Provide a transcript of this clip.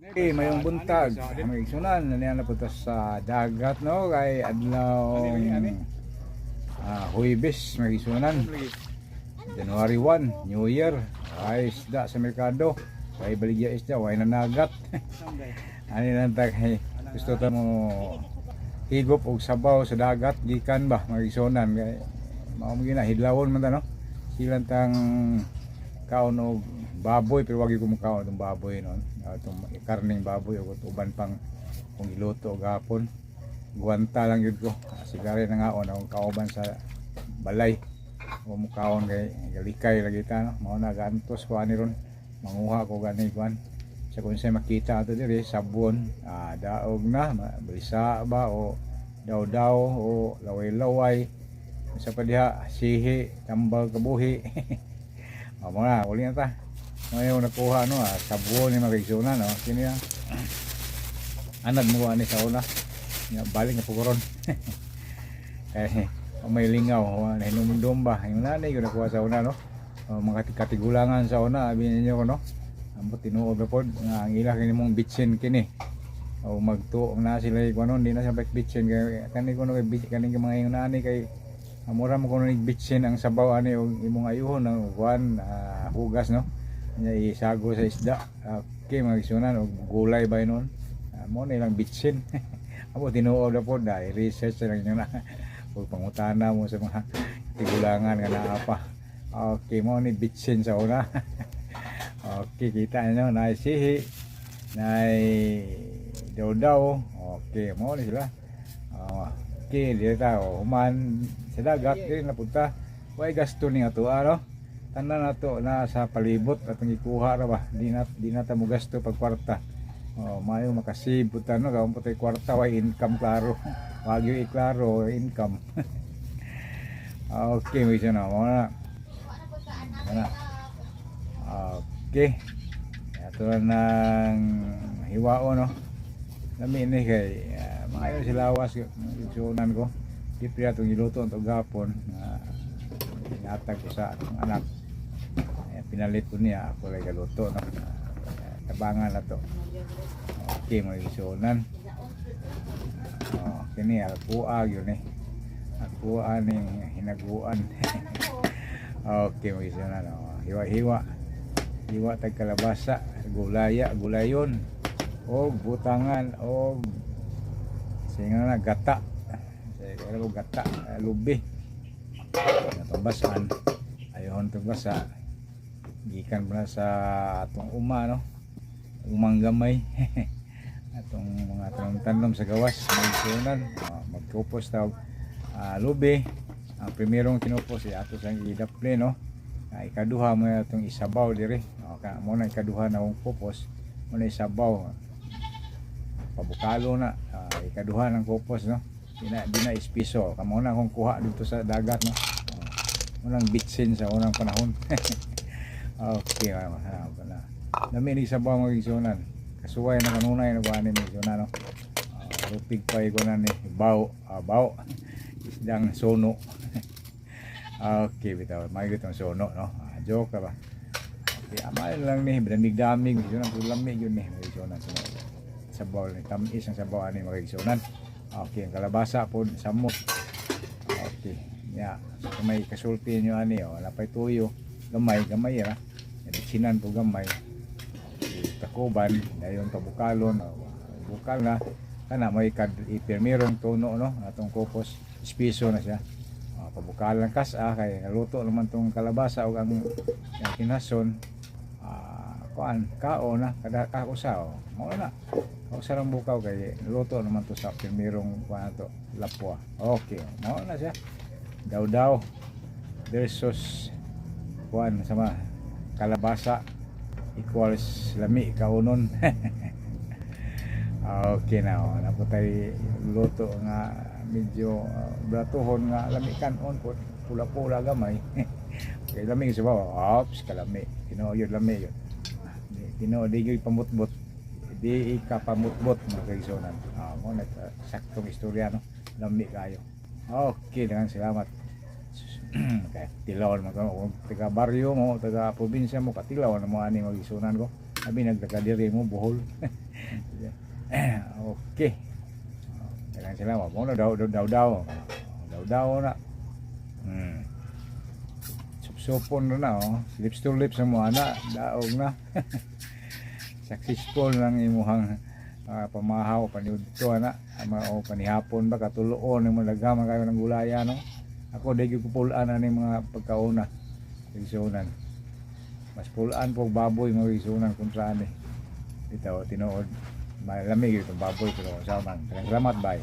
Okay, mayong buntag. Mga igsunan, naniya na punta sa dagat, no, kay adlaw Huwebes, mga igsunan. January 1, New Year. Ay isda sa merkado. Ay baligya isda, way nanagat. Ani lang ta kay gusto ta mo higop og sabaw sa dagat gikan ba, mga igsunan, kay mao mo gina hidlawon man ta, no. Silang tang kaon og baboy, pero wag ko mukaon itong baboy noon. Itong karning baboy o uban pang kung iluto gapon. Guwanta lang yun ko. Sigari na nga akong kauban sa balay. O mukaon kay galikay lagi ta, no. Mao na gantos ko ani ron. Manguha ko gani kuan. Sa kung sa makita ato diri sabon, daog na, balisa ba o daw-daw o laway-laway. Sa pa diha, sihi, tambal kabuhi. O mga, uli na ta. Ngayon nakuha, no, sabon ni mga kaigsunan, no. Kini ah. Anad mo ani sa una. Nga balik na pukuron. Eh, may lingaw, oh, nahinumdum ba? Yung nanay ko nakuha sa una, no. O, mga katigulangan sa una, abi ninyo ko, no. Ambot tinuod na pod nga ang ila kini mong bitsin kini. O magtuo na sila ko ano, hindi na siya bitsin kay kani ko no kay kani mga ingon ani kay mura mo kuno nig bitsin ang sabaw ani og imong ayuhon ang kuan, hugas, no, nya isago sa isda. Okay, mga isunan og gulay ba noon, mo na ilang bitsin. Amo tinuod na pod dahil research lang inyo na ug pangutana mo sa mga tigulangan nga naa pa. Okay, mo ni bitsin sa una. Okay, kita niyo na sihi, na daw-daw. Okay, mo ni sila. Okay, dito ta human sa dagat diri na punta. Way gasto ni ato, ano? Tanan nato na sa palibot atong ikuha ra ba. Di na ta mo gasto pag kwarta. Oh, mayo makasib ta, no, kung patay kwarta way income klaro. Wag yung iklaro income. Okay, may na mo na. Mo na. Okay. Ato na ng hiwao, no. Lami ni kay maayo sila lawas igsuonan ko. Di pa atong giluto ang gapon na inatag ko sa atong anak. Eh, pinalit ko niya, ako lay galuto, no. Tabangan na to. Okay, mga igsuonan. Oh, kini alkuha yun eh. Alkuha ning hinaguan. Okay, mga igsuonan. Oh, hiwa-hiwa. Hiwa tag kalabasa, gulaya, gulayon o butangan o singa na gata. Sige, ko gata, lubi. Napabasan. Ayun to basa. Gikan pa na sa atong uma, no. Umang gamay. Atong mga tanom-tanom sa gawas, mga igsuonan. Oh, magkupos tawag lubi. Ang primerong kinupos ay ato sang idaple, no. Ikaduha mo na itong isabaw dire. O, ka, mo na ikaduha na akong kupos. Mo na isabaw. Pabukalo na. Ikaduha ng kupos, no. Di na ispiso. Kamo na akong kuha dito sa dagat, no. Oh, unang bitsin sa unang panahon. Okay, na. Lami ni sabaw, mga igsunan. Kasuway na kanunay na kuha ni mga igsunan, no. Rupig pa ko na ni baw, baw. Isdang sono. Okay, bitaw. May gitong sono, no? Joke ka ba? Okay, amal lang ni, damig-damig, igsunan, pero lami yun ni, mga igsunan. Sabaw ni, tamis ang sabaw ani, mga igsunan. Okay, ang kalabasa po, samot. Okay, ya. Kung may kasulti niyo ani, oh, wala pa'y tuyo. Gamay, gamay ra. Sinan po gamay. Okay, takuban, dayon pabukalon, oh, bukal na. Kana may kad ipirmirong tuno, no, atong kupos, espiso na siya. Oh, pabukalan kas kay naluto naman tong kalabasa ug ang kinason. Kuan kao na kada kausa, oh. Mao na. Kausa rang bukaw kay luto naman to sa pirmirong kuan to lapwa. Okay, mao na siya. Daw-daw versus kuan sama kalabasa equals lami kaunon. Okay na, oh. Naputay luto nga medyo bratuhon nga lami kanon po, pula-pula gamay. Kay lami sa bawa, ops, kalami. Tinuod yun, lami yun. Tinuod di gyud pamutbot. Di ka pamutbot, mga kaigsunan. Mo na saktong istorya, no. Lami kayo. Okay, daghang salamat. Kay tilaw naman ko, kung taga baryo mo, taga probinsya mo, katilaw na mo ani mga igsunan ko. Abi nagkakadiri mo Bohol. Okay. Daghang salamat mo na daw daw daw daw. Daw daw na. Supsupon na na oh. Lips to lips ang mo ana, daog na. Successful lang imuhang pamahaw paniudto ana ama o panihapon ba katuloon imo lagama kayo ng gulaya, no. Ako, di gyud ko pulaan ani mga pagkauna, igsuonan. Mas pulaan po baboy mga igsuonan kontra ani. Bitaw, tinuod malamig itong baboy, pero sa man. Salamat, bye.